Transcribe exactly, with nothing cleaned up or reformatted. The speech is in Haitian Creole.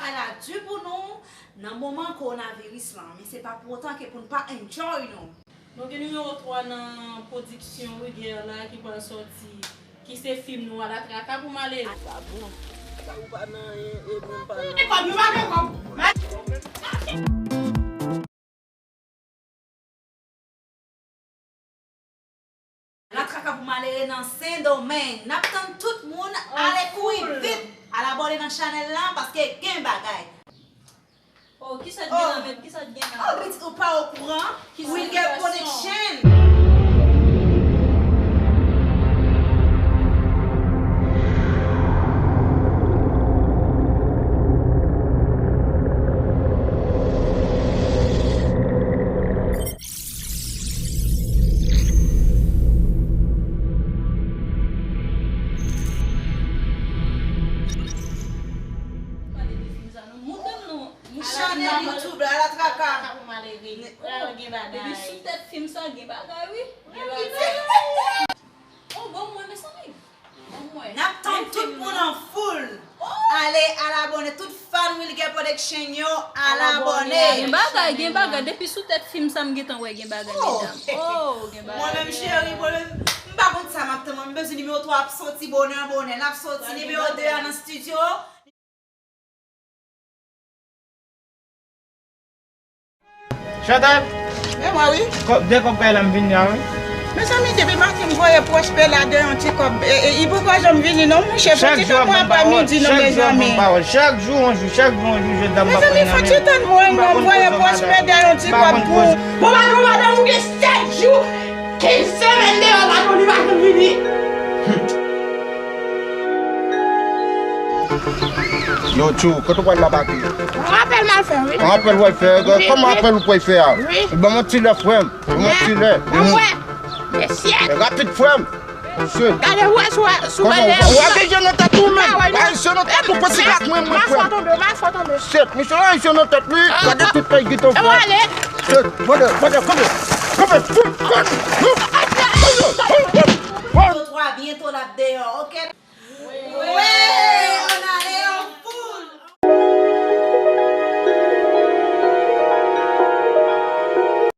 Bagay la di pou nou nan moman kowonaviris lan, men se pa pou otan ke pou n pa enjoy nou. Nou gen nimewo twa nan pwodiksyon Wilguer la ki pral sòti, ki se fim nou Alatraka pou Malere. Sa ou pa nan anyen, e mwen pa nan anyen. Alatraka pou Malere nan Sendomeng. N ap tann tout moun ale kouri vit al abòne nan chanèl la paske gen bagay. Oh, kisa k gen nan vent? Kisa k gen nan vent? Oh, pitit, ou pa okouran? Wilguer Production. Chanèl YouTube la, Alatraka. Depi sou tèt fim sa, gen bagay, wi. Gen bagay. Oh, bon, mwen, mezanmi. N ap tann tout moun an foul. Ale al abòne, tout fan Wilguer Production yo, al abòne. Gen bagay, gen bagay. Depi sou tèt fim sa, m gentan wè gen bagay, medam. Oh, gen bagay. Mwen menm, cheri, mwen menm, m pa konn sa m ap tann. Mwen, m bezwen nimewo twa ap sòti bonè, bonè. L ap sòti nimewo de a nan estidyo. Chantal! E mwen, wi. Kòb, de kòb kay la m vin la, wi. Mezanmi, depi maten m voye Pwòspè la de yon ti kòb. E, e, li poko janm vini non, monchè. Fò ti tann mwen aprè midi non, mezanmi. Chak jou yon jou, chak jou yon jou, jodi a m pa konn nan men. Mezanmi, fò ti tann mwen non, m voye Pwòspè de yon ti kòb pou. Bon, madanm, madanm, ou gen sèt jou, kenz semèn deyò la, non, li pa janm vini. Yo, Tchou, kote w pral la, papi? Yon apèl m al fè, wi. Yon apèl w al fè? Kòman apèl ou pral fè a? Wi. Ban m yon ti lè, frè m. Ban m yon ti lè. Mwen, mwen. Mesye. Rapid, frè m. Mesye. Gade, ou wè, sou, sou, kòman ou wè? Ou gen je nan tèt ou, menm. Ou gen je nan tèt ou, pèsi gad mwen, mwen, frè m. Shit, misye gen je nan tèt li. Gade tout fèy gita, frè m. Shit, brother, brother, come here. Come here. Yo, twa, byento l ap deyò, oke? Wi.